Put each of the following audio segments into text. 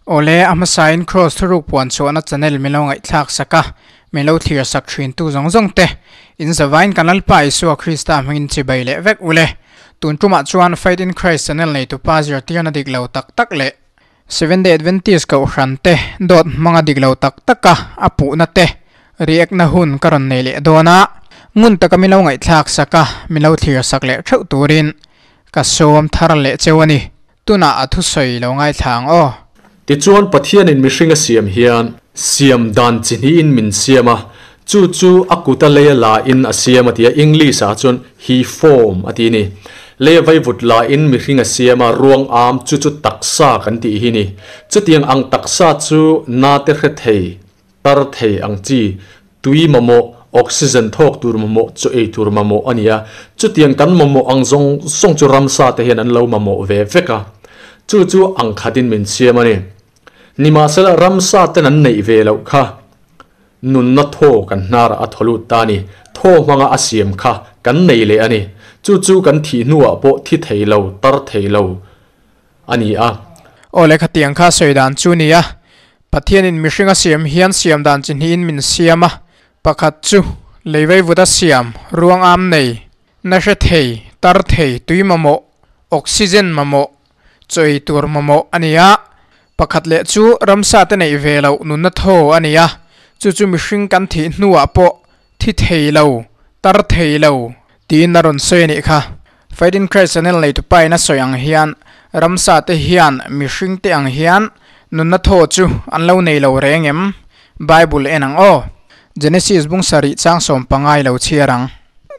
Awle, a hmasain Kraws thuruk puan chhuahna channel min lo ngaihthlak sak a, min lo thlir sak thintu zawng zawng te, in zavain kan Lalpa Isua Krista hmingin chibai leh vek ule. Tun tumah chuan Faith in Christ channel neitupa zirtirna dik lo tak tak leh Seventh Day Adventist kohhran te dawt hmanga dik lo tak taka a puhna te react na hun ka rawn nei leh dawn a, ngun taka min lo ngaihthlak sak a, min lo thlir sak leh theuh turin ka sawm thar leh cheu a ni. Tunah a thusawi lo ngaithla ang aw. Tichuan Pathianin mihring a siam hian siam dan chi hnihin min siam a, chu chu a kuta leia la in a siam a ti a, English ah chuan he form a ti a ni. Leia vaivut la in mihring a siam a, ruang am chu chu taksa kan tih hi ni. Chutiang ang taksa chu na te hre thei, tar thei ang chi, tui mamawh, oxygen thawk tur mamawh, chaw ei tur mamawh a ni a. Chutiang kan mamawh ang zawng zawng chu ramsa te hian an lo mamawh ve vek a. Chu chu ang khatin min siam a ni. Nimahsela ramsa ten an neih ve loh kha nunna thaw kan hnarah a thaw lut ta a ni. Thaw hmanga a siam kha kan nei leh a ni. Chu chu kan thih hnuah pawh thi thei lo, tar thei lo a ni a. Aw le khatiang kha sawi dan chu ni a, Pathianin mihring a siam hian siam dan chi hnihin min siam a, pakhat chu leivei vut a siam, ruang am nei, na hre thei, tar thei, tui mamawh, oxygen mamawh, chaw ei tur mamawh a ni a, pakhat leh chu ramsa te neih ve loh nunna thaw a ni a, chu chu mihring kan thih hnuah pawh thi thei lo, tar thei lo tiin a rawn sawi a nih kha. Faith in Christ channel neitupa in a sawi ang hian ramsa te hian mihring te ang hian nunna thaw chu an lo nei lo reng em? Bible en ang aw. Genesis bung sarih chang 15 i lo chhiar ang.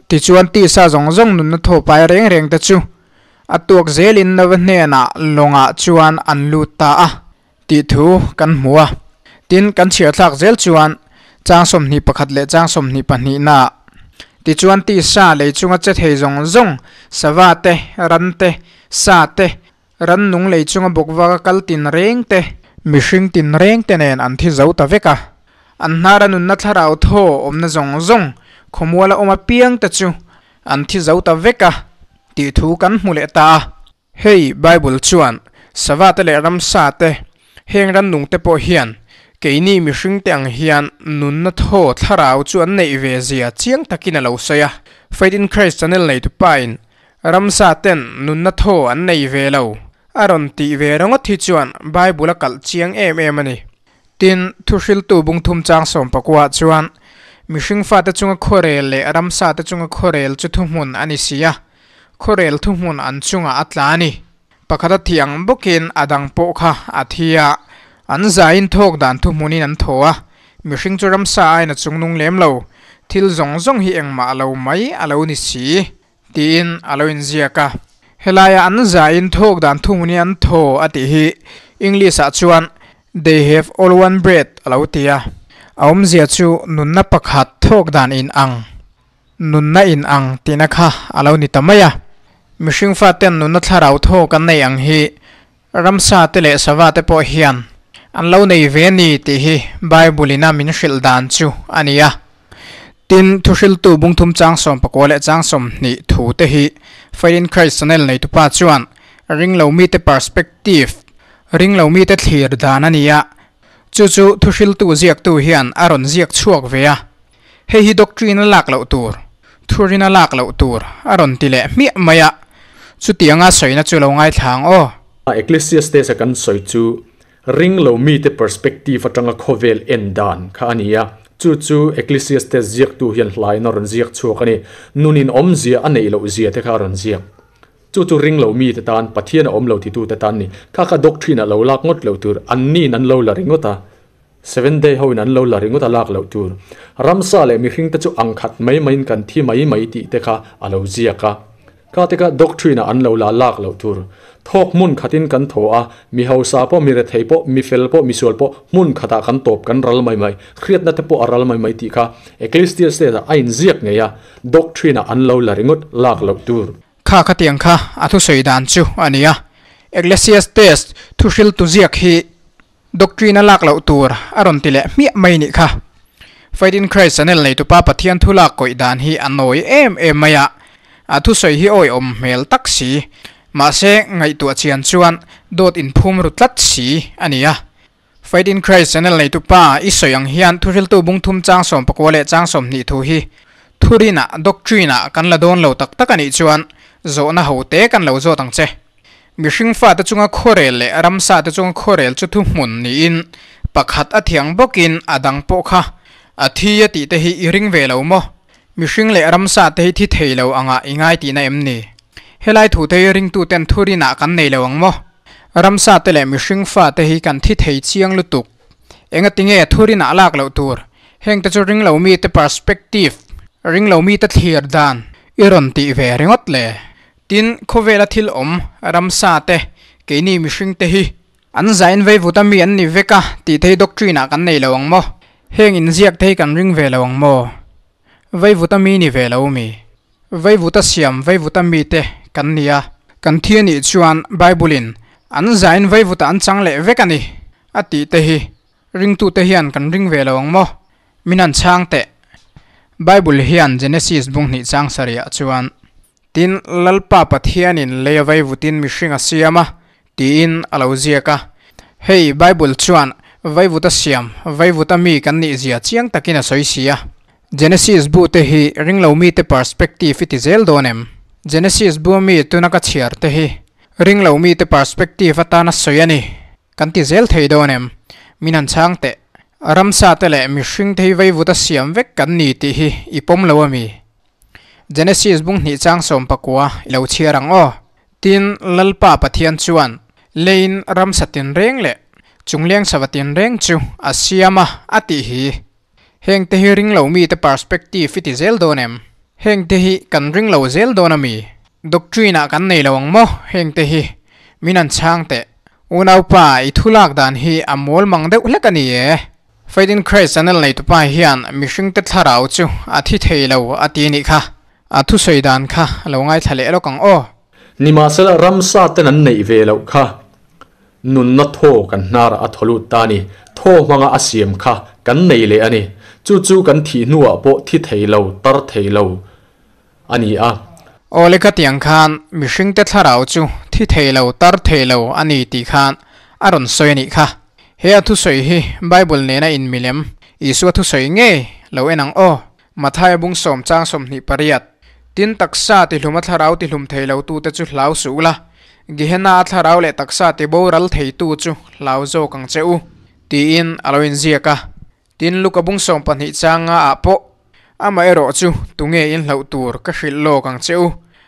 Tichuan tisa zawng zawng nunna thaw pai reng reng te chu a tuak zelin Nova hnenah lawngah chuan an lut ta a tih thu kan hmu a. Tin, kan chhiar thlak zel chuan chang 21 leh chang 22 naah tichuan tisa lei chunga che thei zawng zawng, sava te, ran te, sa te, rannung lei chunga bawkvaka kal tin reng te, mihring tin reng te nen an thi zo ta vek a. An hnara nunna thlarau thaw awmna zawng zawng khawmuala awm apiang te chu an thi zo ta vek a tih thu kan hmu leh ta a. Hei Bible chuan sava te leh ramsa te, heng rannung te pawh hian keini mihring te ang hian nunna thaw thlarau chu an neih ve zia chiang takin a lo sawi a. Faith in Christ channel neitu pa in ramsa ten nunna thaw an nei ve lo a rawn tih ve ringawt hi chuan Bible a kalh chiang em em a ni. Tin, thuhriltu bungthum chang 19 ah chuan mihring fate chunga khuarel leh ramsa te chunga khuarel chu thuhmun a ni si a. Khawrel thuhmun an chungah a tla a ni. Pakhat a thi ang bawkin a dang pawh kha a thi a. An zaiin thawk dan thuhmunin an thaw a. Mihring chu ramsa aiin a chungnung lem lo. Thil zawng zawng hi engmah lo mai a lo ni si, tiin a lo inziak a. Helaia an zaiin thawk dan thuhmunin an thaw a tih hi English-ah chuan They have all one breath a lo ti a. A awmzia chu nunna pakhat thawk dan inang. Nunna in ang tihna kha a lo ni ta mai a. Mihring faten nunna thlarau thaw kan nei ang hi ramsa te leh sava te pawh hian an lo nei ve a ni tih hi Bible in a min hrilh dan chu a ni a. Tin, thuhriltu bungthum chang 19 leh chang 20 thu te hi Faith in Christ channel neitupa chuan ringlo mite perspective, ringlo mite thlir dan a ni a, chu chu thuhriltu ziaktu hian a rawn ziak chhuak ve a. Hei hi doctrine a lak loh tur, thurin a lak loh tur a rawn ti leh hmiah mai a, chutianga sawina chu lo ngaithla ang aw. Ecclesiastes a kan sawi chu ring lo mite perspective atanga khawvel en dan kha a ni a, chu chu Ecclesiastes ziaktu hian hlain a rawn ziak chhuak a ni. Nunin awmzia a neih loh zia te kha a rawn ziak. Chu chu ring lo mite tan, Pathian a awm lo titute tan ni. Kha kha doctrine a lo lak ngawt loh tur, anniin an lo la ringawt a. Seven day ho in an lo la ringawt a lak loh tur. Ramsa leh mihring te chu ang khat mai mai in kan thi mai mai tih te kha a lo ziak a. Kha te kha doctrine ah an lo la lak loh tur. Thawk hmun khat in kan thaw a, mi hausa pawh mi rethei pawh, mi fel pawh mi sual pawh hmun khat ah kan tawp kan ral mai mai, hriatna te pawh a ral mai mai tih kha Ecclesiastes ah a in ziak ngei a, doctrine ah an lo la ringawt lak loh tur. Kha khatiang kha a thusawi dan chu a ni a. Ecclesiastes thuhriltu ziak hi Doctrine a lak loh tur a rawn ti leh hmiah mai nih kha. Faith in Christ channel neitupa Pathian thu lak kawih dan hi a nawi em em mai a, a thusawi hi awihawm hmel tak si, mahse ngaihtuah chian chuan dawt inphum ru tlat si a ni a. Faith in Christ channel neitu pa i sawi ang hian thuhriltu bung thum chang sawm pakua leh chang 20 thu hi thurina, doctrine, ah kan la dawn lo tak tak a nih chuan zawhna ho te kan lo zawt ang che. Mihring fate chunga khuarel leh ramsa te chunga khuarel chu thuhmun niin pakhat a thiang bawkin a dang pawh kha a thi a tih te hi i ring ve lo maw? Mihring leh ramsa te hi thi thei lo angah i ngai tihna em ni? Helai thu te hi ringtuten thurinah kan nei lo ang maw? Ramsa te leh mihring fa te hi kan thi thei chiang lutuk. Engatinge thurinah lak loh tur? Heng te chu ring lo mite perspective, ring lo mite thlir dan i rawn tih ve ringawt le. Tin, khawvela thil awm, ramsa te, keini mihring te hi an zain vei vut a mi an ni vek a tih te hi doctrine ah kan nei lo ang maw? Heng inziak te hi kan ring ve lo ang maw? Vei vut a mi ni ve lo mi? Vei vut a siam vei vut a mi te kan ni a, kan thi a nih chuan Bible in an zain vei vut ah an chang leh vek a ni a tih te hi Ringtute hian kan ring ve lo ang maw? Min han chhang teh. Bible hian Genesis bung hnih chang sarih ah chuan, Tin, Lalpa Pathianin lei a vaivutin mihring a siam a, tiin a lo ziak a. Hei, Bible chuan vaivut a siam, vaivut a mi kan nih zia chiang takin a sawi si a. Genesis bu te hi ringlo mite perspective i ti zel dawn em? Genesis bu ami tuna ka chhiar te hi ringlo mite perspective atana sawi a ni. Kan ti zel thei dawn em? Min han chhang teh. Ramsa te leh mihring te hi vaivut a siam vek kan ni tih hi i pawm lo a mi? Genesis bung hnih chang 19 i lo chhiar ang aw. Tin, Lalpa Pathian chuan leiin ramsa tinreng leh chungleng sava tinreng chu a siam a a tih hi. Heng te hi ring lo mite perspective i ti zel dawn em? Heng te hi kan ring lo zel dawn a mi? Doctrine ah kan nei lo ang maw heng te hi? Min han chhang teh. Unaupa, i thu lak dan hi a mawl mang deuh hlek a ni e. Faith in Christ channel neitupa hian mihringte thlarau chu a thi thei lo a ti nih kha. A thusawi dan kha lo ngaithla leh lawk ang aw. Nimahsela ramsa ten an neih ve loh kha Nunna thaw kan hnarah a thaw lut ta a ni. Thaw hmanga a siam kha kan nei leh a ni. Chu chu kan thih hnuah pawh thi thei lo, tar thei lo a ni a. Aw le ka tiang khan mihringte thlarau chu thi thei lo, tar thei lo a ni tih khan a rawn sawi a nih kha. He a thusawi hi Bible nena inmilem Isua thusawi ngei lo en ang aw. Mathaia bung sawm chang 28, Tin taksa tihlum a thlarau tihlum thei lo tute chu hlau suh ula, Gehenna a thlarau leh taksa ti boral theitu chu hlau zawk ang che u, tiin a lo inziak a. Tin Luka bung 12 chang nga ah pawh, Amaherawh chu tunge in hlauh tur ka hrilh lawk ang che u,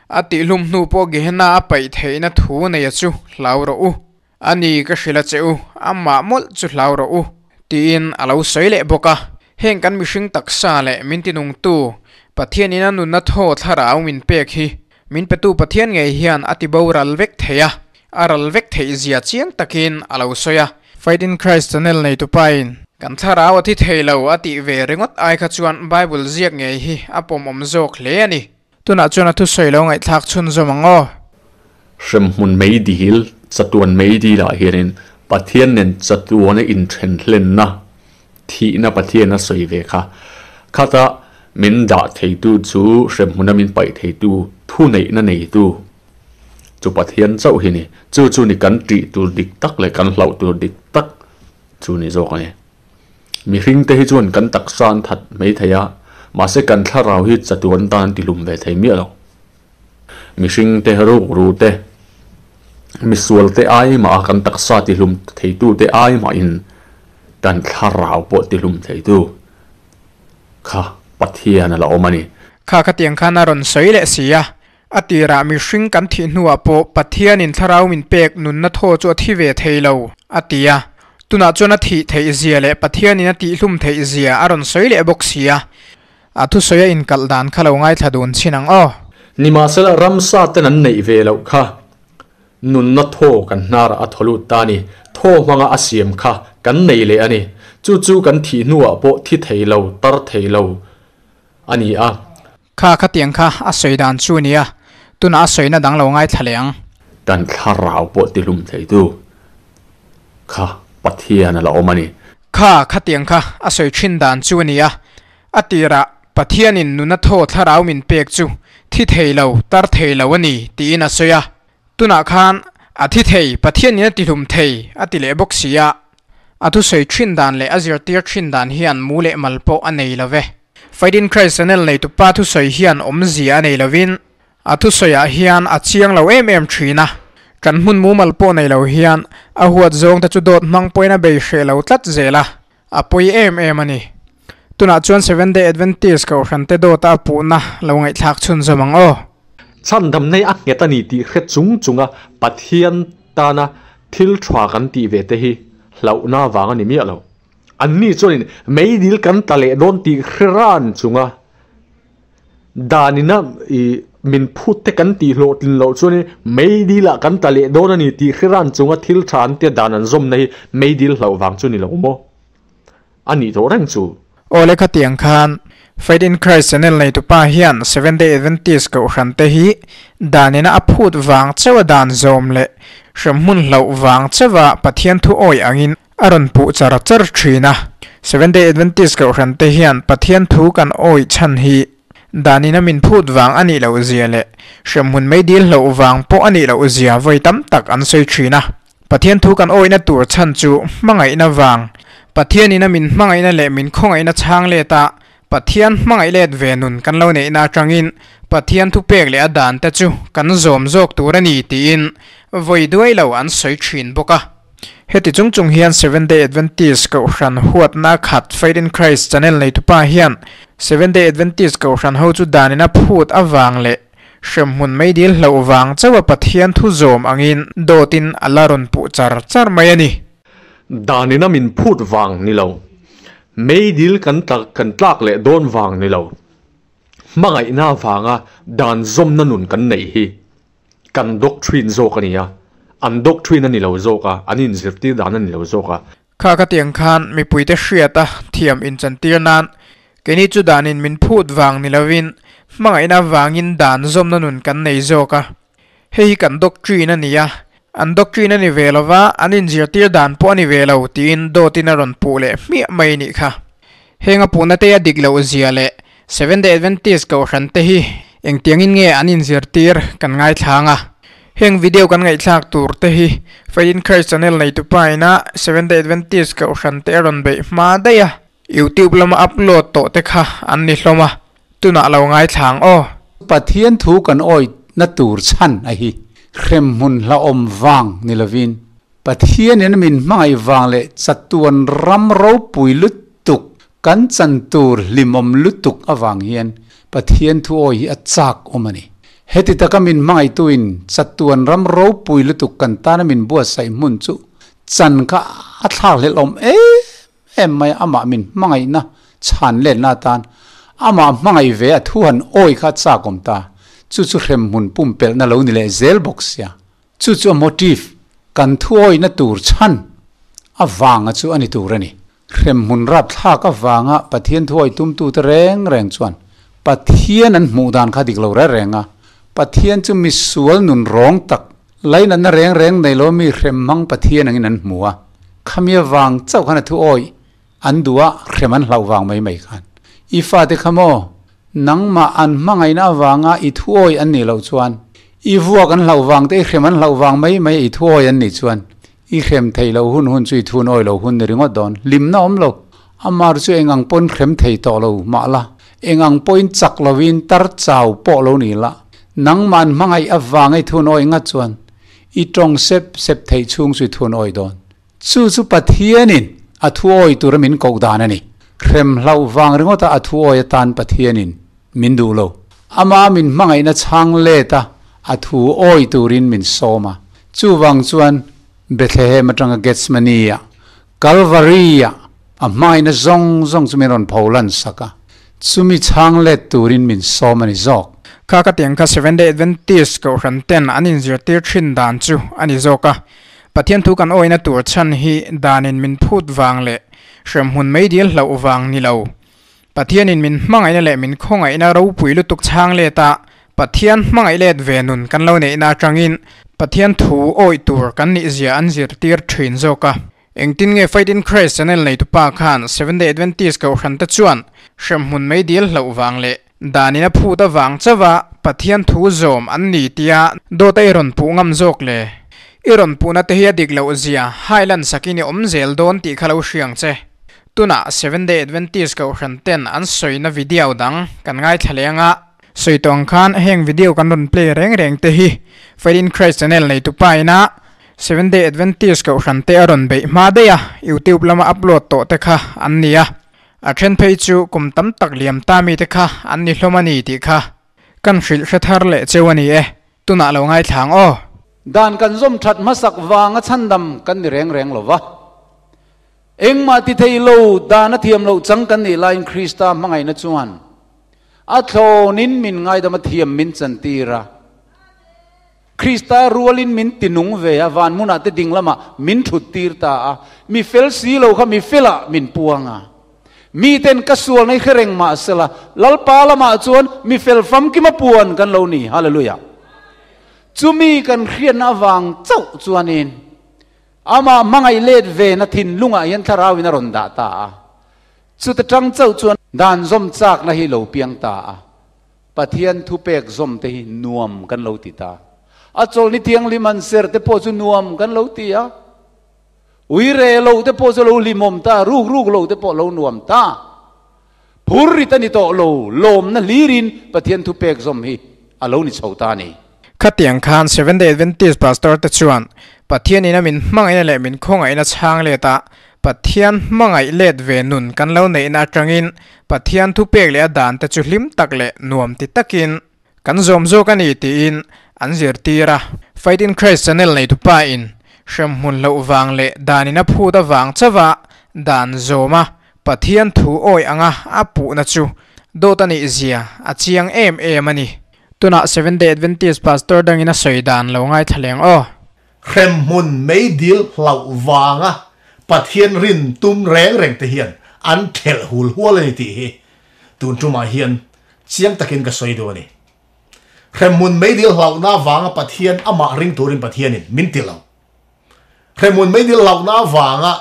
a tihlum hnu pawh Gehenna a paih theihna thu neia chu hlau rawh u, A ni ka hrilh a che u, amah mawlh chu hlau rawh u, tiin a lo sawi leh bawk a. Heng kan mihring taksa leh min tinungtu Pathianin a nunna thaw thlarau min pek hi min petu Pathian ngei hian a ti boral vek thei a, a ral vek theih zia chiang takin a lo sawi a. Faith in Christ channel neitupain kan thlarau a thi thei lo a tih ve ringawt ai kha chuan Bible ziak ngei hi a pawmawm zawk hle a ni. Tunah chuan a thusawi lo ngaihthlak chhunzawm ang aw. Hremhmun mei dil, chatuan mei dilah hianin Pathian nen chatuana inthen hlenna, thihna Pathian a sawi ve kha. Khata min dah theitu chu hremhmuna min paih theitu, thuneihna neitu chu Pathian chauh hi ni. Chu chu ni kan tih tur dik tak leh kan hlauh tur dik tak chu ni zawk a ni. Mihringte hi chuan kan taksa an that mai thei a, mahse kan thlarau hi chatuan tan an tihlum ve thei miah lo. Mihringte rukru te, misualte ai mah a kan taksa tihlum theitute ai mahin kan thlarau pawh tihlum theitu kha Pathian a la awm a ni. Kha khatiang khan a rawn sawi leh si a, a tirah mihring kan thih hnuah pawh Pathianin thlarau min pek nunna thaw chu a thi ve thei lo, a ti a. Tunah chuan a thih theih zia leh Pathianin a tihhlum theih zia a rawn sawi leh bawk si a. A thusawi a inkalh dan kha lo ngaithla dun chhin ang aw. Nimahsela ramsa ten an neih ve loh kha nunna thaw kan hnarah a thaw lut ta a ni. Thaw hmanga a siam kha kan nei leh a ni. Chu chu kan thih hnuah pawh thi thei lo, tar thei lo a ni a. Kha khatiang kha a sawi dan chu a nia, tunah a sawina dang lo ngaithla leh ang. Kan thlarau pawh tihlum theitu kha Pathian a la awm a ni. Kha khatiang kha a sawi thin dan chu a nia, a tirah Pathianin nuna thaw thlarau min pek chu thi thei lo, tar thei lo a ni tiin a sawi a, tunah khan a thi thei, Pathianin a tihlum thei a ti leh bawk si a. A thusawi thin dan leh a zirtir thin dan hian mu leh mal pawh a nei lo ve. Faith in Christ channel neitupa thusawi hian awmzia a nei lovin a thusawiah hian a chiang lo em em thin a. Kan hmun mumal pawh nei lo hian a huat zawng te chu dawt hmang pawhin a bei hreh lo tlat zel a, a pawi em em a ni. Tunah chuan Seventh Day Adventist Kohhran te dawta a puhna lo ngaihthlak chhunzawm ang aw. Chhandamna hi a nghet a ni tih hre chung chunga Pathian tana thil tha kan tih ve te hi hlauhna vang a ni miah lo. Anni chuanin meidil kan tla leh dawn tih hre ran chunga danina i min phut te kan tih hlawhtlin loh chuanin meidilah kan tla leh dawn a ni tih hre ran chunga thil tha an tia dan an zawmna hi meidil hlauh vang chu ni lo maw? A nih tawh reng chu. Aw le khatiang khan Faith in Christ channel neitupa hian Seventh Day Adventist kohhran te hi danina a phut vang chauha dan zawm leh hremhmun hlauh vang chauha Pathian thu awih angin a rawn puh char char thin a. Seventh Day Adventist kohhran te hian Pathian thu kan awih chhan hi danina min phut vang a nih loh zia leh hremhmun meidil hlauh vang pawh a nih loh zia vawi tam tak an sawi thin a. Pathian thu kan awihna tur chhan chu hmangaihna vang, Pathianin a min hmangaihna leh min khawngaihna chhang let a, Pathian hmangaih let ve nun kan lo neihna atangin Pathian thu pek leh a dan te chu kan zawm zawk tur a ni tiin vawi duai lo an sawi thin bawk a. Heti chung chung hian Seventh Day Adventist Kohhran huatna khat Faith in Christ channel neitupa hian Seventh Day Adventist Kohhran ho chu danin a phut avang leh Hremhmun meidil hlauh vang chauha Pathian thu zawm angin dawtin a la rawn puh char char mai a ni. Danin a min phut vang ni lo, meidil kan kan tlak leh dawn vang ni lo, hmangaihna vanga dan zawmna nun kan neih hi kan doctrine zawk a ni a, an doctrine a ni lo zawk a, an inzirtir dan a ni lo zawk a. Kha ka tiang khan mipuite hriata thiam inchantir nan keini chu danin min phut vang ni lovin hmangaihna vangin dan zawmna nun kan nei zawk a. Hei hi kan doctrine a ni a, an doctrine a ni ve lova an inzirtir dan pawh a ni ve lo tiin dawtin a rawn puh leh hmiah mai nih kha. Heng a puhna te a dik loh zia leh Seventh Day Adventist kohhran te hi engtiangin nge an inzirtir kan ngaithlang a. Heng video kan ngaihthlak tur te hi Faith in Christ channel neitupa ina Seventh Day Adventist kohhran te a rawn beih hma daih a, YouTube lama upload tawh te kha an ni hlawm a, tunah lo ngaithlang aw. Pathian thu kan awihna tur chhan a hi hremhmun hlauhawm vang ni lovin Pathianin min hmangaih vang leh chatuan ram ropui lutuk kan chan tur hlimawm lutuk avang hian Pathian thu awi hi a chak awm a ni. Heti taka min hmangaihtuin chatuan ram ropui lutuk kan tana min buatsaih hmun chu chan kha a thlakhlelh awm em em mai a, amah min hmangaihna chhan letna atan amah hmangaih ve a thu han awi kha a chak awm ta. Chu chu hremhmun pumpelhna lo ni leh zel bawk sia. Chu chu a motive, kan thuawihna tur chhan, avanga chu a ni tur a ni. Hremhmun rapthlak avanga Pathian thuawih tumtute reng reng chuan Pathian an hmuh dan kha dik lo reng reng a. Pathian chu misual nun rawng tak, lainatna reng reng nei lo mi hremhmang Pathian angin an hmu a. Khami avang chauh khan a thuawih an duh a, hrem an hlauh vang mai mai khan. I fate kha maw? Nangmah an hmangaihna avanga i thuawi an nih loh chuan, i vuak an hlauh vang te, i hrem an hlauh vang mai mai i thuawi an nih chuan, i hrem theih loh hun hun chu i thunawi lo hun ni ringawt dawn. Hlimna awm lo. Amar chu eng ang pawn hrem thei tawh lo mah la, eng ang pawhin chak lovin tar chau pawh lo ni la, nangmah an hmangaih avanga i thunawi ngat chuan, i tawng sep sep theih chhung chu i thunawi dawn. Chu chu Pathianin a thuawi tura min koh dan a ni. Hrem hlauh vang ringawta a thuawi atan Pathianin min duh lo. Ama min hmangaihna chhang let a, a thuawi turin min sawm a. Chuvang chuan Bethlehem atanga Gethsemane-ah, Calvary-ah a hmangaihna zawng zawng chu min rawn pho lan sak a. Chumi chhang let turin min sawm a ni zawk. Kha ka tiang kha Seventh Day Adventist kohhran ten an inzirtir thin dan chu a ni zawk a. Pathian thu kan awihna tur chhan hi danin min phut vang leh hremhmun meidil hlauh vang ni lo. Pathianin min hmangaihna leh min khawngaihna ropui lutuk chhang let a, Pathian hmangaih let ve nun kan lo neihna atangin Pathian thu awih tur kan nih zia an zirtir thin zawk a. Engtin nge Faith in Christ channel neitupa khan Seventh Day Adventist kohhran te chuan hremhmun meidil hlauh vang leh danin a phut avang chauha Pathian thu zawm an ni tia dawt a i rawn puh ngam zawk le? I rawn puhna te hi a dik loh zia hai lan sakin i awm zel dawn tih kha lo hria ang che. Tunah Seventh Day Adventist Kohhran ten an sawina video dang kan ngaithla leh anga, sawi tawh ang khan heng video kan rawn play reng reng te hi Faith in Christ channel neitu pa ina Seventh Day Adventist Kohhran te a rawn beih hma daih a, YouTube lama upload tawh te kha an ni a. A then phei chu kum tam tak liam ta mi te kha an ni hlawm a ni tih kha kan hrilh hre thar leh cheu a ni e. Tunah lo ngaithla ang aw. Dan kan zawm that hmasak vanga chhandam kan ni reng reng lo va. Engmah ti thei lo, dan a thiam loh chang kan nih laiin Krista hmangaihna chuan a thlawnin min ngaidam a thiam min chantir a. Krista rualin min tinung ve a, van hmunah te ding lamah min thut tir ta a. Mi fel si lo kha mi felah min puang a. Miten ka sualna hi hre reng mah sela, Lalpa lamah chuan mi fel famkima puan kan lo ni. Hallelujah! Chumi kan hriatna avang chauh chuanin Amah hmangaih let vena thinlungah hian thlarauin a rawn dah ta a. Chuta tang chauh chuan dan zawm chakna hi lo piang ta a. Pathian thupek zawm te hi nuam kan lo ti ta. A chawlhni thianghlim han ser te pawh chu nuam kan lo ti a. Ui re lo te pawh chu lo hlimawm ta, ruk ruk lo te pawh lo nuam ta. Phur rit a ni tawh lo, lawmna hlirin Pathian thupek zawm hi a lo ni chho ta a ni. Khatiang khan Seventh Day Adventist pastor te chuan Pathian ina min hmangaihna leh min khawngaihna chhang let a, Pathian hmangaih let ve nun kan lo neihna atangin Pathian thupek leh a dan te chu hlim tak leh nuam ti takin kan zawm zawk a ni tiin an zirtir a. Faith in Christ channel neitupa in hremhmun loh vang leh dan in a phut avang chauha dan zawm a Pathian thu awi anga a puhna chu dawt a nih zia a chiang em em a ni. Tunah Seventh Day Adventist Pastor dangin a sawi dan lo ngaithla leng aw. Hremhmun meidil hlauh vanga Pathian rin tum reng reng te hian an thelh hul hual a ni tih hi tun tumah hian chiang takin ka sawi duh a ni. Hremhmun meidil hlauhna vanga Pathian amah ring turin Pathianin min ti lo. Hremhmun meidil hlauhna avanga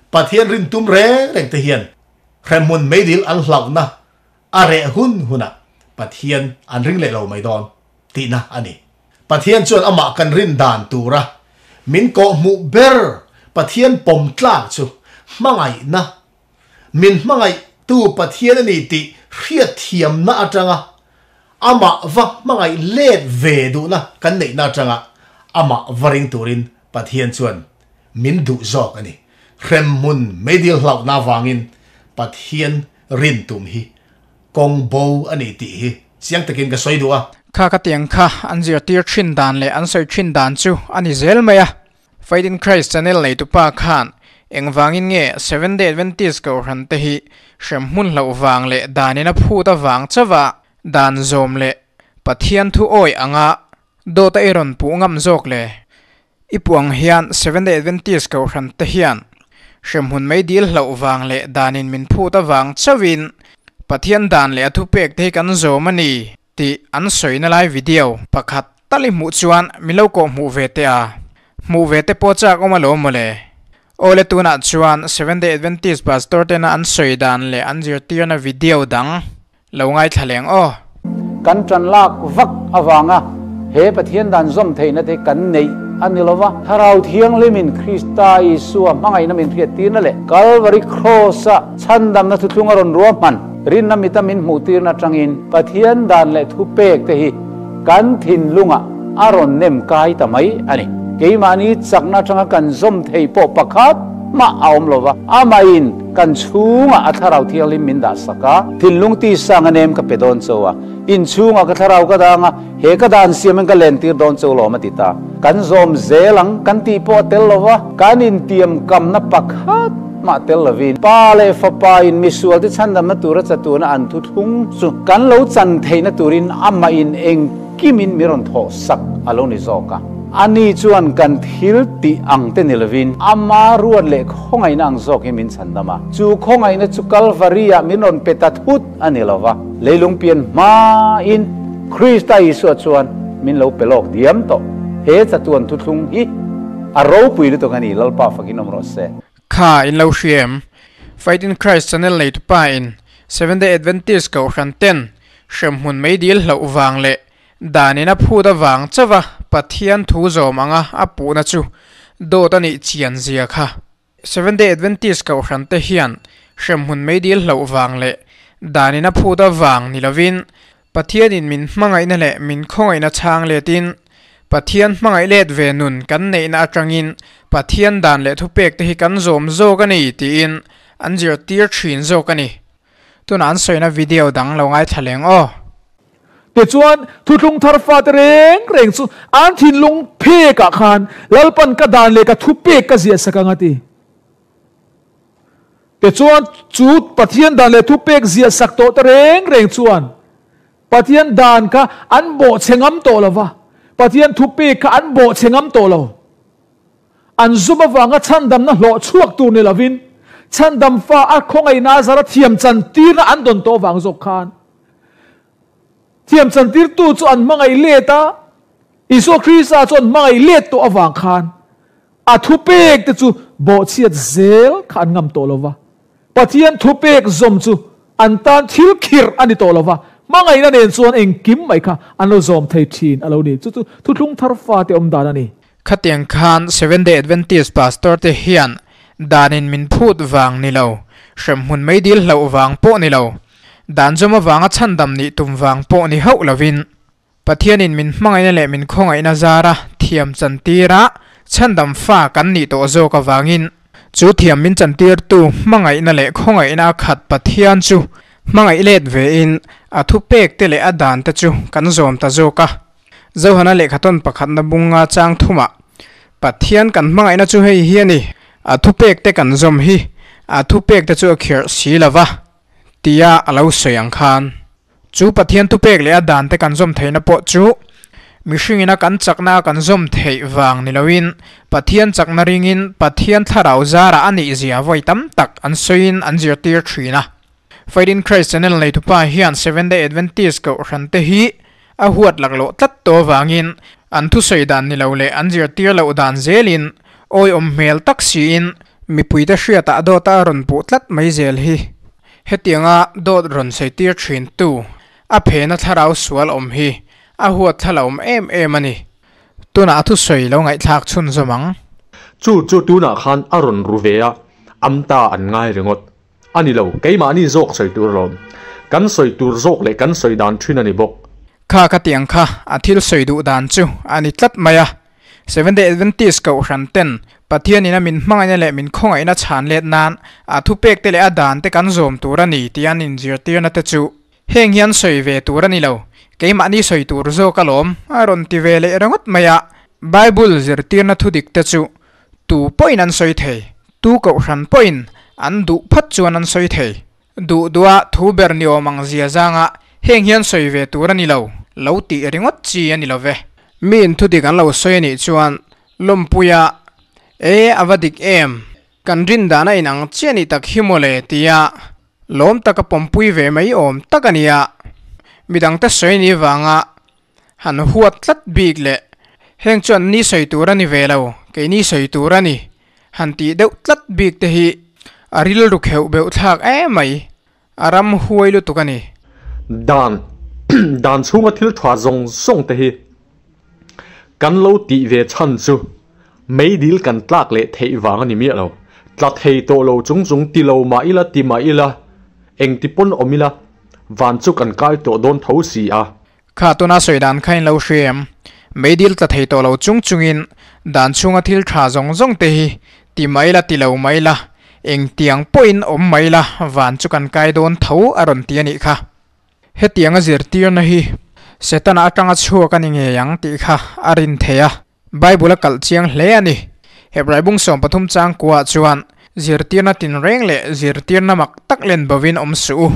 Pathian rin tum reng reng te hian hremhmun meidil an hlauhna a reh hun hunah Pathian an ring leh lo mai dawn tihna a ni. Pathian chuan amah kan rin dan tura min kawhhmuh ber Pathian pawm tlak chu hmangaihna, min hmangaihtu Pathian a ni tih hriatthiamna atanga amah va hmangaih let ve duhna kan neihna atanga amah va ring turin Pathian chuan min duh zawk a ni. Hremhmun meidil hlauhna avangin Pathian rin tum hi kawng bo a ni tih hi chiang takin ka sawi duh a. Kha ka tiang kha an zirtir thin dan leh an sawi thin dan chu a ni zel mai a. Faith in Christ channel neitupa khan engvangin nge Seventh Day Adventist Kohhran te hi hremhmun hlauh vang leh danin a phut avang chauha dan zawm leh Pathian thu awi anga dawt a i rawn puh ngam zawk le? I puh ang hian Seventh Day Adventist Kohhran te hian hremhmun mei dil hlauh vang leh danin min phut avang chauhin Pathian dan leh a thupek te hi kan zawm a ni tih an sawina lai video pakhat tal i hmuh chuan min lo kawh hmuh ve teh a, hmuh ve te pawh chak awm alawm mawle. Awle tunah chuan Seventh Day Adventist Pastor tena an sawi dan leh an zirtirna video dang lo ngaithla leng aw. Kan tan lak vak avanga he Pathian dan zawm theihna te kan neih a ni lova, Thlarau Thianghlimin Krista Isua hmangaihna min hriattirna leh Kalvari Kraws-a chhandamna thuthlung a rawn ruahman rinna mita min hmuhtirna atangin Pathian dan leh thupek te hi kan thinlungah a rawn nem kai ta mai a ni. Keimahni chakna atanga kan zawm thei pawh pakhat mah a awm lova, amahin kan chhungah a Thlarau Thianghlim min dah sak a, thinlung tisang a nem ka pe dawn cho a, inchhungah ka Thlarau ka dang a, he ka dan siamin ka lentir dawn cho lawm a ti ta. Kan zawm zel ang kan tih pawh a tel lova, kan intiamkamna pakhat mah tel lovin Pa leh Fapa in misualte chhandamna tura chatuana an thuthlung chu kan lo chan theihna turin amah in engkimin mi rawn thawh sak a lo ni zawk a. Ani chuan kan thil tih ang te ni lovin ama ruat leh khawngaihna ang zawk hi min chhandam a. Chu khawngaihna chu Kalvari-ah min rawn pe ta thut a ni lova, leilung pian hmain Krista Isua chuan min lo pe lawk diam tawh. He chatuan thuthlung hi a ropui lutuk a ni, Lalpa fakin awm rawh se. Kha in lo hria em? Faith in Christ channel nei tupa in Seventh Day Adventist Kohhran ten hremhmun meidil hlauh vang leh dan in a phut avang chauha Pathian thu zawm anga a puhna chu dawt a nih chian zia kha. Seventh Day Adventist kohhran te hian hremhmun meidil hlauh vang leh danin a phut avang ni lovin Pathianin min hmangaihna leh min khawngaihna chhang letin Pathian hmangaih let ve nun kan neihna atangin Pathian dan leh thupek te hi kan zawm zawk a ni tiin an zirtir thin zawk a ni. Tunah an sawina video dang lo ngaithla leng aw. Tichuan, thuthlung thar fate reng reng chu an thinlung phekah khan Lalpan ka dan leh ka thupek ka ziah sak ang a ti. Tichuan, chu Pathian dan leh thupek ziah sak tawh te reng reng chuan Pathian dan kha an bawhchhe ngam tawh lo va, Pathian thupek kha an bawhchhe ngam tawh lo. An zum avanga chhandamna hlawh chhuak tur ni lovin, chhandam fa a khawngaihna zara thiam chantirna an dawn tawh vang zawk khan thiam chantirtu chu an hmangaih let a, Isua Krista chu an hmangaih let tawh avang khan a thupek te chu bawhchhiat zel kha an ngam tawh lova. Pathian thupek zawm chu an tan thil khirh a ni tawh lova, hmangaihna nen chuan engkim mai kha an lo zawm thei thin a lo ni. Chu chu thuthlung thar fate awm dan a ni. Khatiang khan Seventh Day Adventist pastor te hian danin min phut vang ni lo, hremhmun meidil hlauh vang pawh ni lo, dan zawm avanga chhandam nih tum vang pawh ni hauh lovin, Pathianin min hmangaihna leh min khawngaihna zara thiam chantira chhandam fa kan nih tawh zawk avangin, chu thiam min chantirtu hmangaihna leh khawngaihna a khat Pathian chu hmangaih let vein a thupek te leh a dan te chu kan zawm ta zawk a. Zohana lehkhathawn pakhatna bunga chang thumah, Pathian kan hmangaihna chu hei hi a ni, a thupek te kan zawm hi, a thupek te chu a khirh si lo va, tia a lo sawi ang khan. Chu Pathian thupek leh a dan te kan zawm theihna pawh chu mihringina kan chakna a kan zawm theih vang ni loin Pathian chakna ringin Pathian thlarau zarah a nihzia vawi tam tak an sawiin an zirtir thin a. Faith in Christ channel neitupa hian Seventh Day Adventist kohhran te hi a huat laklawh tlat tawh avangin an thusawi dan ni lo leh an zirtir loh dan zelin awiawm hmel tak siin mipuite hriatah dawta a rawn puh tlat mai zel hi hetianga dawt rawn sawitir thintu a phena thlarau sual awm hi a huat thla lo awm em em a ni. Tunah a thusawi lo ngaihthlak chhunzawm ang. Chu chu tunah khan a rawn ru ve a, amta an ngai ringawt. A ni lo, keimahni zawk sawi tur alawm. Kan sawi tur zawk leh kan sawi dan thin a ni bawk. Kha ka tih ang kha a thil sawi duh dan chu a ni tlat mai a. Seventh Day Adventist kohhran ten Pathianin a min hmangaihna leh min khawngaihna chhan let nan a thupek te leh a dan te kan zawm tur a ni tih an inzirtirna te chu heng hian sawi ve tur a ni lo, keimahni sawi tur zawk alawm a rawn ti ve leh ringawt mai a. Bible zirtirna thudik te chu Tu pawhin an sawi thei, tu kohhran pawhin an duh phat chuan an sawi thei. Duh duha thu ber ni awm ang zia zanga heng hian sawi ve tur a ni lo, lo tih ringawt chi a ni lo ve. Miin thu dik an lo sawi a nih chuan lawmpuia, E, a va dik em? Kan rin dan a inang chiah nih tak hi mawle tia lawm taka pawmpui ve mai awm tak a nia. Midangte sawi ni vanga Han huat tlat bik leh heng chuan ni sawi tur a ni ve lo, keini sawi tur a ni. Han tih deuh tlat bik te hi a rilru kheuh beuh thlak em mai, a ram huai lutuk a ni. Dan dan chhunga thil tha zawng zawng te hi kan lo tih ve chhan chu meidil kan tlak leh theih vang a ni miah lo. Tla thei tawh lo chung chung ti lo mah ila ti mah ila engti pawn awm ila van chu kan kai tawh dawn tho si a. Kha tuna sawi dan kha in lo hria em? Meidil tla thei tawh lo chung chungin dan chhunga thil tha zawng zawng te hi ti mai la ti lo mai la, engtiang pawhin awm mai la van chu kan kai dawn tho a rawn ti a nih kha. Hetianga zirtirna hi Setana atanga chhuak a ni ngei ang tih kha a rin thei a, Bible a kalh chiang hle a ni. Hebrai bung 13 chang kuah chuan zirtirna tinreng leh zirtirna mak tak len bovin awm suh u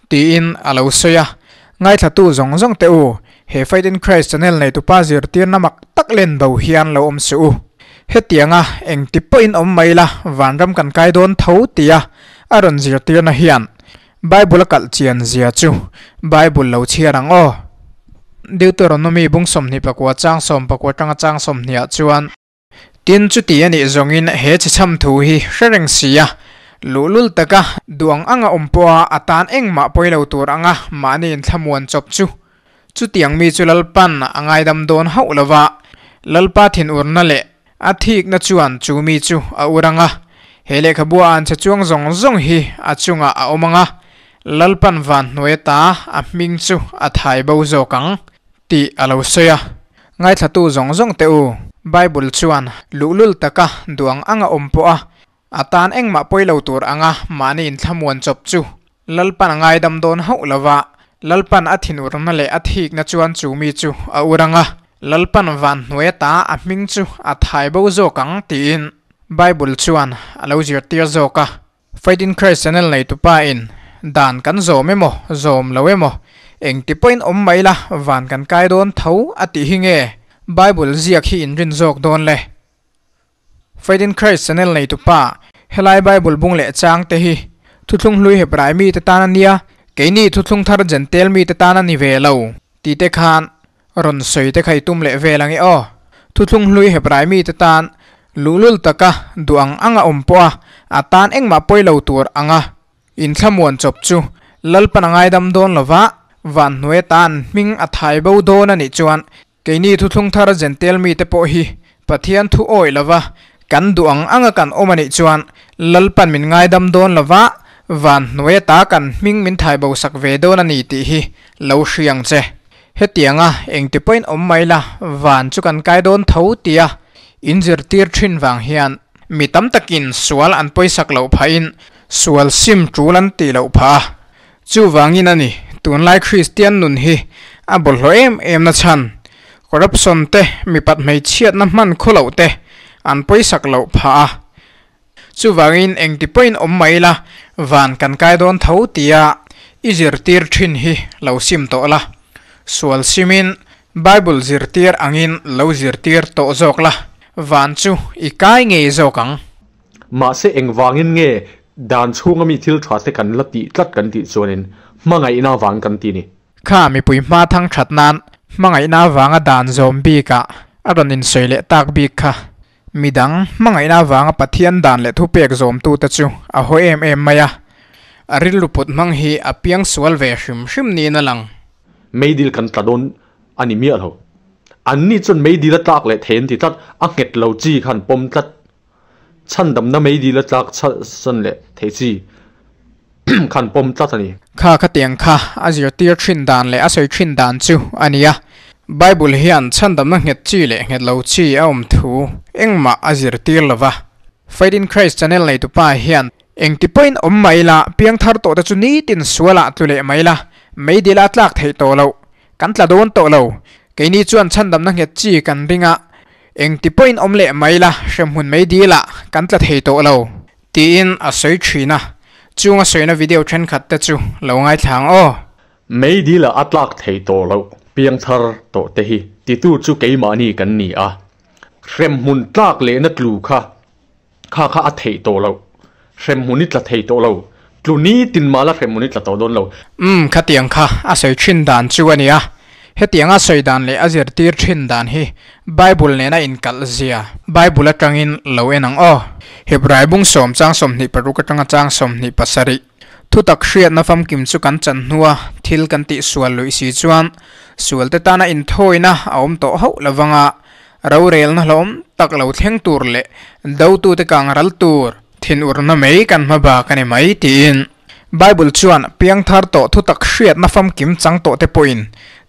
tiin a lo sawi a. Ngaithlatu zawng zawng te u, he Faith in Christ channel neitupa zirtirna mak tak len bo hian lo awm suh u. Hetianga engti pawhin awm mai la vanram kan kai dawn tho tia a rawn zirtirna hian Bible a kalh chian zia chu Bible lo chhiar ang aw. Deuteronomy bung 24 chang 14 tanga chang 20 ah chuan. Tin chuti a nih zawngin he chhechham thu hi hre reng si a, luhlul taka duang anga awm pawha a tan engmah pawi lo tur anga mahni inthlamuan chawp chu chutiang mi chu Lalpan a ngaidam dawn hauh lova. Lalpa thinurna leh a thikna chuan chu mi chu a ur ang a, he lehkhabua an che chuang zawng zawng hi a chungah a awm ang a, Lalpan van hnuai ata a hming chu a thai bo zawk ang tih a lo sawi a. Ngaithlatu zawng zawng teh u, Bible chuan luhlul taka duang anga awm pawh a, A tan engmah pawi lo tur anga mahni inthlamuan chawp chu Lalpan a ngaidam dawn hauh lo va, Lalpan a thinurna leh a thikna chuan chu mi chu a ur ang a, Lalpan van hnuai ata a hming chu a thai bo zawk ang tiin Bible chuan a lo zirtir zawk a. Faith in Christ channel neitupa in dan kan zawm emaw zawm lo emaw engti pawhin awm mai la van kan kai dawn tho a tih hi nge Bible ziak hi inrin zawk dawn le? Faith in Christ channel neitupa, helai Bible bung leh chang te hi thuthlung hlui Hebrai mite tan a nia, keini thuthlung thar Jentail mite tan a ni ve lo tih te khan rawn sawi te kha i tum leh vel ang e aw. Thuthlung hlui Hebrai mite tan luhlul taka duh ang anga awm pawh a, a tan engmah pawi lo tur anga inthlamuan chawp chu Lalpan a ngaidam dawn lova, van hnuai tan hming a thai bo dawn a nih chuan Keini thuthlung thar Jentail mite pawh hi Pathian thu awih lova kan duh ang anga kan awm a nih chuan Lalpan min ngaidam dawn lova van hnuai ata kan hming min thai bo sak ve dawn a ni tih hi lo hria ang che. Hetianga engti pawhin awm mai la van chu kan kai dawn tho tia inzirtir thin vang hian mi tam takin sual an pawisak loh phahin sual sim tul an tih loh phah a. Chuvangin a ni, tunlai Kristian nun hi a bawlhhlawh em em na chhan, corruption te, mipat hmeichhiatna hman khaw loh te an pawisak loh phah a. Chuvangin engti pawhin awm mai la, van kan kai dawn tho tia i zirtir thin hi lo sim tawh la. Sual simin Bible zirtir angin lo zirtir tawh zawk la, van chu i kai ngei zawk ang. Mahse engvangin nge dan chhunga mi thil tha te kan la tih tlat kan tih chuanin hmangaihna avang kan ti ni. Kha mipui hma thang that nan hmangaihna avanga dan zawm bikah a rawn insawi leh tak bik kha. Midang hmangaihna avanga Pathian dan leh thupek zawmtute chu a haw em em mai a. A rilru put hmang hi a piang sual ve hrim hrim niin a lang. Meidil kan tla dawn a ni miah lo. Anni chuan meidil a tlak leh thei an ti tlat, a nghet lo chi khan pawm tlat. Chhandamna meidil a tlak chhan leh thei chi khan pawm tlat a ni. Kha khatiang kha a zirtir thin dan leh a sawi thin dan chu a ni a. Bible hian chhandamna nghet chi leh nghet lo chi a awm thu engmah a zirtir lo va. Faith in Christ channel neitupa hian engti pawhin awm mai la, piangthar tawh te chu nitin sualah tlu leh mai la, meidil a tlak theih tawh loh, kan tla dawn tawh lo. Keini chuan chhandamna nghet chi kan ring a, Engti pawhin awm leh mai la, hremhmun mai dilah kan tla thei tawh lo, tiin a sawi thin a. Chung a sawina video thenkhat te chu lo ngaithla ang aw. Mei dilah a tlak thei tawh loh piangthar tawh te hi titu chu keimahni kan ni a. Hremhmun tlak lehna tlu kha kha kha a theih tawh loh. Hremhmun i tla thei tawh lo. Tlu nitin mah la hremhmun i tla tawh dawn lo. Umm, khatiang kha a sawi thin dan chu a nia. Hetianga sawi dan leh a zirtir thin dan hi Bible nena inkalh zia Bible atangin lo en ang aw. Hebrai bung sawm chang 26 atanga chang 27. Thutak hriatna famkim chu kan chan hnua thil kan tih sual luih si chuan sualte tana inthawina a awm tawh hauh lovanga Rorelna hlawm tak lo thleng tur leh dotute kang ral tur thinurna mai kan hma bak a ni mai tiin Bible chuan piangthar tawh thutak hriatna famkim chang tawh te pawhin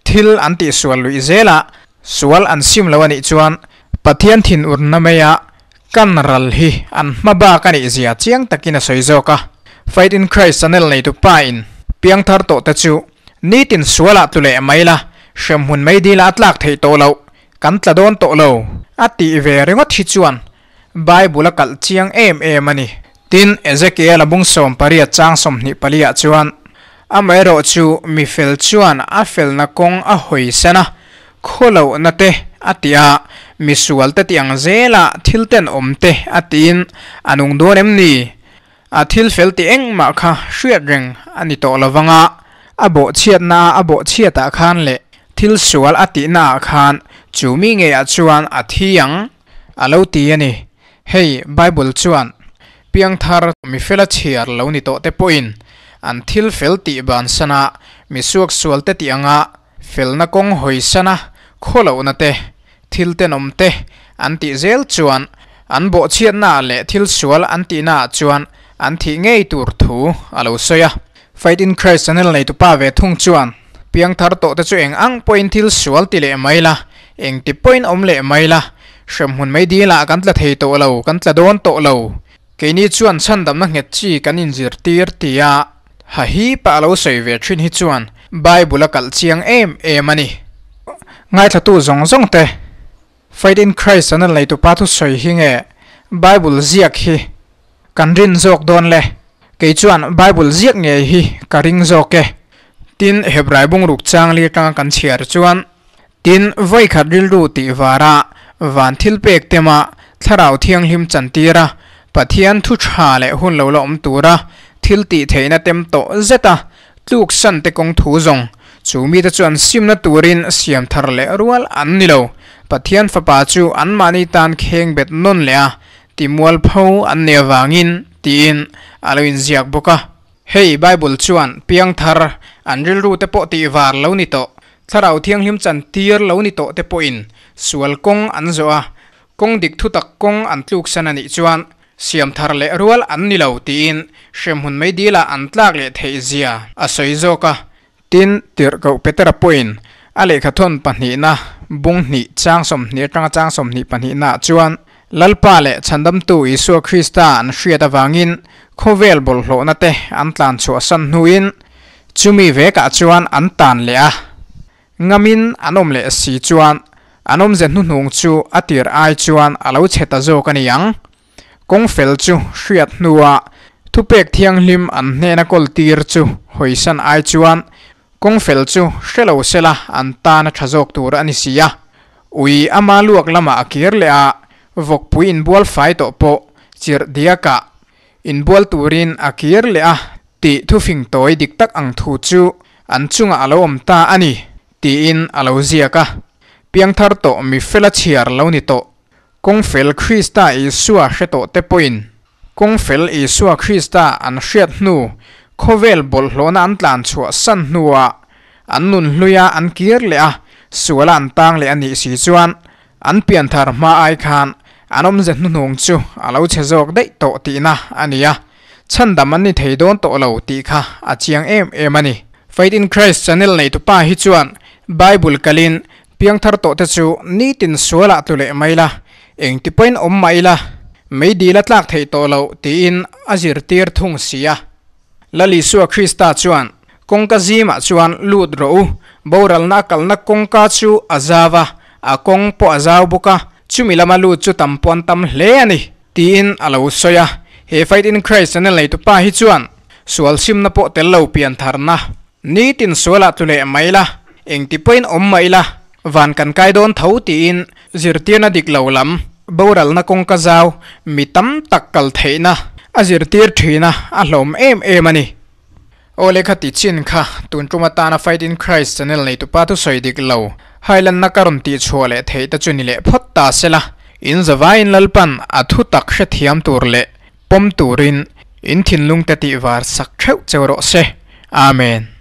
thil an tihsual luih zela sual an sim lo a nih chuan Pathian thinurna maia kan ral hi an hma bak a nih zia chiang takin a sawi zawk a. Faith in Christ channel neitu pa in piangthar tawh te chu nitin sualah tlu leh mai la hremhmun mai dila a tlak theih tawh loh Kan tla dawn tawh lo. A tih ve ringawt hi chuan Bible a kalh chiang em em a ni. Tin, Ezekiel a bung 18 chang 24 ah chuan, Amaherawh chu mi fel chuan a felna kawng a hawi san a, khawlohna te a ti a, mi sual te tih ang zela thil tenawm te a tiin a nung dawn em ni? A thil fel tih engmah kha hriat reng a ni tawh lo vang a, a bawhchhiatna a bawhchhiatah khan leh thil sual a tihnaah khan chu mi ngeiah chuan a thi ang a lo ti a ni. Hei Bible chuan piangthar mi fela chhiar lo ni tawh te pawhin an thil fel tih bansana mi suaksual te tih anga felna kawng hawisana khawlohna te. Thil tenawm te an tih zel chuan an bawhchhiatnaah leh thil sual an tihnaah chuan an thih ngei tur thu a lo sawi a. Faith in Christ channel neitupa ve thung chuan, Piangthar tawh te chu eng ang pawhin thil sual ti leh mai la, eng ti pawhin awm leh mai la, hremhmun mai dilah kan tla thei tawh lo, kan tla dawn tawh lo. Keini chuan chhandamna nghet chi kan inzirtir tia ha hi pah a lo sawi ve thin hi chuan Bible a kalh chiang em em a ni. Ngaithlatu zawng zawng te, Faith in Christ channel neitupa thusawi hi nge Bible ziak hi kan rin zawk dawn le? Kei chuan Bible ziak ngei hi ka ring zawk e. Tin, Hebrai bungruk chang li atanga kan chhiar chuan, Tin, vawikhat rilru tih vara van thil pek tema Thlarau Thianghlim chantira Pathian thu tha leh hun lo la awm tura thil tih theihna tem tawh zeta tluk san te kawng thu zawng chu mite chuan simna turin siam thar leh rual an ni lo. Pathian Fapa chu anmahni tan kheng bet nawn leh a timualpho an nih avangin tiin a lo inziak bawk a. Hei Bible chuan piangthar an rilru te pawh tih var lo ni tawh, Thlarau Thianghlim chan tir lo ni tawh te pawhin sual kawng an zawh a, kawng dik thutak kawng an tluksan a nih chuan siam thar leh rual an ni lo tiin hremhmun meidilah an tlak leh theih zia a sawi zawk a. Tin, Tirhkoh Petera pawhin a lehkhathawn pahnihna bung hnih chang 20 atanga chang 22 ah chuan Lalpa leh Chhandamtu Isua Krista an hriat avangin khawvel bawlhhlawhna te an tlan chhuahsan hnuin chumi vekah chuan an tan leh a, ngamin an awm leh si chuan an awmze hnuhnung chu a tir ai chuan a lo chhe ta zawk a ni ang. Kawng fel chu hriat hnua thupek thianghlim an hnena kawl tir chu hawisan ai chuan kawng fel chu hre lo sela an tan a tha zawk tur a ni si a. Ui ama luak lamah a kir leh a, vawkpui inbual fai tawh pawh chirh diakah inbual turin a kir leh a tih thufing tawi dik tak ang thu chu an chungah a lo awm ta a ni tiin a lo ziak a. Piangthar tawh mi fela chhiar lo ni tawh Kawng fel Krista Isua hre tawh te pawhin kawng fel Isua Krista an hriat hnu, khawvel bawlhhlawhna an tlan chhuah san hnuah an nun hluia an kir leh a, suala an tang leh a nih si chuan an pianthar hma ai khan an awmze hnuhnung chu a lo chhe zawk daih tawh tihna a ni a, chhandam an ni thei dawn tawh lo tih kha a chiang em em a ni. Faith in Christ channel neitupa hi chuan Bible kalin Piangthar tawh te chu nitin sualah tlu leh mai la, engti pawhin awm mah ila, meidil a tlak theih tawh loh tiin a zirtir thung si a. Lal Isua Krista chuan, Kawngka zimah chuan lut rawh u, boralna a kalna kawngka chu a zau a, a kawng pawh a zau bawk a, chumi lama lut chu tam pawh an tam hle a ni, tiin a lo sawi a. He Faith in Christ channel neitupa hi chuan sual simna pawh tel lo piantharna Nitin sualah tlu leh mai la, engti pawhin awm mah ila, van kan kai dawn tho tiin zirtirna dik lo lam, boralna kawngka zau, mi tam tak kal theihna a zirtir thin a, a hlawm em em a ni. Aw lehkha ti chin kha tun tum atana Fight in Christ channel neitupa thusawi dik lo, hailanna ka rawn tihchhuah leh theih te chu ni leh phawt ta sela, in zavaiin Lalpan a thu tak hrethiam tur leh Pawm turin in thinlung te tihvar sak theuh cheu rawh se. Amen.